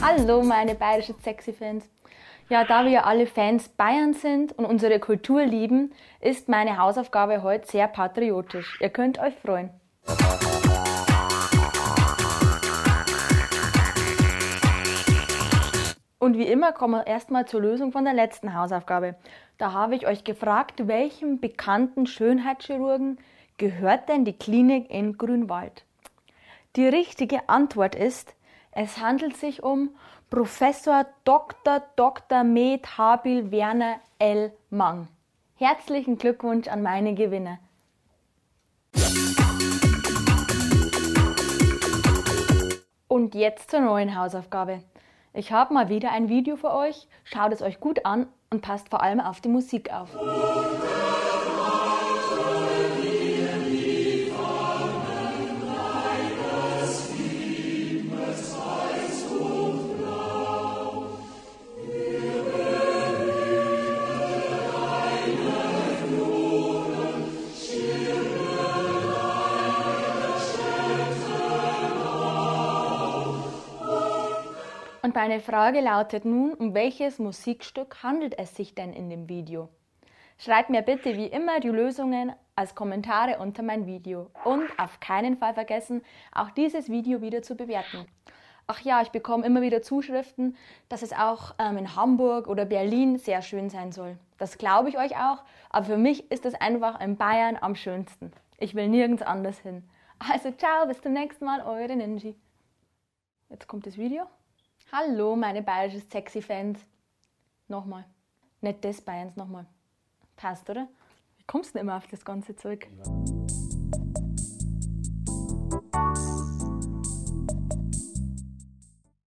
Hallo meine bayerischen Sexy-Fans. Ja, da wir ja alle Fans Bayern sind und unsere Kultur lieben, ist meine Hausaufgabe heute sehr patriotisch. Ihr könnt euch freuen. Und wie immer kommen wir erstmal zur Lösung von der letzten Hausaufgabe. Da habe ich euch gefragt, welchem bekannten Schönheitschirurgen gehört denn die Klinik in Grünwald? Die richtige Antwort ist, es handelt sich um Professor Dr. Dr. Med Habil Werner L. Mang. Herzlichen Glückwunsch an meine Gewinner. Und jetzt zur neuen Hausaufgabe. Ich habe mal wieder ein Video für euch, schaut es euch gut an und passt vor allem auf die Musik auf. Und meine Frage lautet nun, um welches Musikstück handelt es sich denn in dem Video? Schreibt mir bitte wie immer die Lösungen als Kommentare unter mein Video. Und auf keinen Fall vergessen, auch dieses Video wieder zu bewerten. Ach ja, ich bekomme immer wieder Zuschriften, dass es auch in Hamburg oder Berlin sehr schön sein soll. Das glaube ich euch auch, aber für mich ist es einfach in Bayern am schönsten. Ich will nirgends anders hin. Also ciao, bis zum nächsten Mal, eure Ninji. Jetzt kommt das Video. Hallo meine bayerischen Sexy-Fans. Nochmal. Nicht des Bayerns, nochmal. Passt, oder? Wie kommst du denn immer auf das ganze Zeug? Ja.